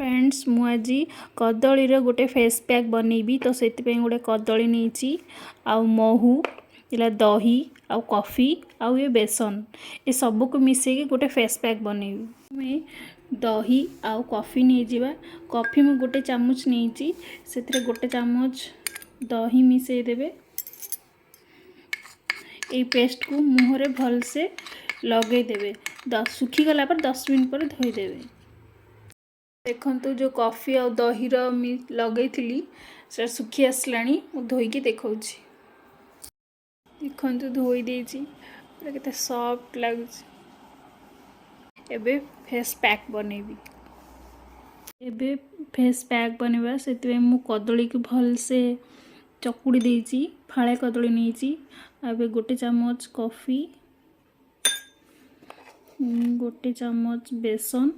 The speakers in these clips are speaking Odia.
ଫ୍ରେଣ୍ଡସ୍, ମୁଁ ଆଜି କଦଳୀର ଗୋଟେ ଫେସ୍ ପ୍ୟାକ୍ ବନେଇବି। ତ ସେଥିପାଇଁ ଗୋଟେ କଦଳୀ ନେଇଛି ଆଉ ମହୁ ହେଲା, ଦହି ଆଉ କଫି ଆଉ ଏ ବେସନ, ଏସବୁକୁ ମିଶାଇକି ଗୋଟେ ଫେସ୍ ପ୍ୟାକ୍ ବନେଇବି। ଆମେ ଦହି ଆଉ କଫି ନେଇଯିବା। କଫି ମୁଁ ଗୋଟେ ଚାମଚ ନେଇଛି, ସେଥିରେ ଗୋଟେ ଚାମଚ ଦହି ମିଶାଇ ଦେବେ। ଏଇ ପେଷ୍ଟକୁ ମୁହଁରେ ଭଲସେ ଲଗାଇଦେବେ। ଶୁଖିଗଲା ପରେ 10 ମିନିଟ୍ ପରେ ଧୋଇଦେବେ। ଦେଖନ୍ତୁ, ଯେଉଁ କଫି ଆଉ ଦହିର ଲଗେଇଥିଲି, ସେଟା ଶୁଖି ଆସିଲାଣି। ମୁଁ ଧୋଇକି ଦେଖାଉଛି। ଦେଖନ୍ତୁ, ଧୋଇ ଦେଇଛି, ପୁରା କେତେ ସଫ୍ଟ ଲାଗୁଛି। ଏବେ ଫେସ୍ ପ୍ୟାକ୍ ବନେଇବି। ଏବେ ଫେସ୍ ପ୍ୟାକ୍ ବନେଇବା, ସେଥିପାଇଁ ମୁଁ କଦଳୀକୁ ଭଲସେ ଚକୁଡ଼ି ଦେଇଛି। ଫାଳେ କଦଳୀ ନେଇଛି। ଏବେ ଗୋଟେ ଚାମଚ କଫି, ଗୋଟେ ଚାମଚ ବେସନ,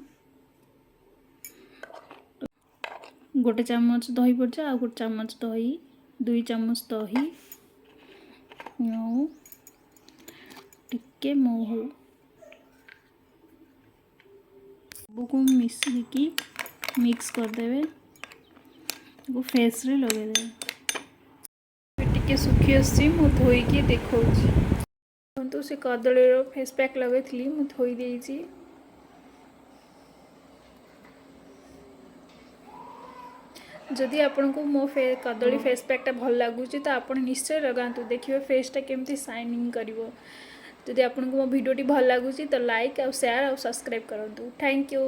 ଗୋଟେ ଚାମଚ ଦହି ପଡ଼ିଛି ଆଉ ଗୋଟେ ଚାମଚ ଦହି, 2 ଚାମଚ ଦହି ଆଉ ଟିକେ ମହୁ, ସବୁକୁ ମିଶିକି ମିକ୍ସ କରିଦେବେ। ତାକୁ ଫେସ୍ରେ ଲଗାଇଦେବେ। ଟିକେ ଶୁଖି ଆସୁଛି, ମୁଁ ଧୋଇକି ଦେଖାଉଛି। ଦେଖନ୍ତୁ, ସେ କଦଳୀର ଫେସ୍ ପ୍ୟାକ୍ ଲଗାଇଥିଲି, ମୁଁ ଧୋଇ ଦେଇଛି। ଯଦି ଆପଣଙ୍କୁ ମୋ କଦଳୀ ଫେସ୍ ପ୍ୟାକ୍ଟା ଭଲ ଲାଗୁଛି, ତ ଆପଣ ନିଶ୍ଚୟ ଲଗାନ୍ତୁ। ଦେଖିବେ ଫେସ୍ଟା କେମିତି ସାଇନିଂ କରିବ। ଯଦି ଆପଣଙ୍କୁ ମୋ ଭିଡ଼ିଓଟି ଭଲ ଲାଗୁଛି, ତ ଲାଇକ୍ ଆଉ ସେୟାର ଆଉ ସବସ୍କ୍ରାଇବ୍ କରନ୍ତୁ। Thank you.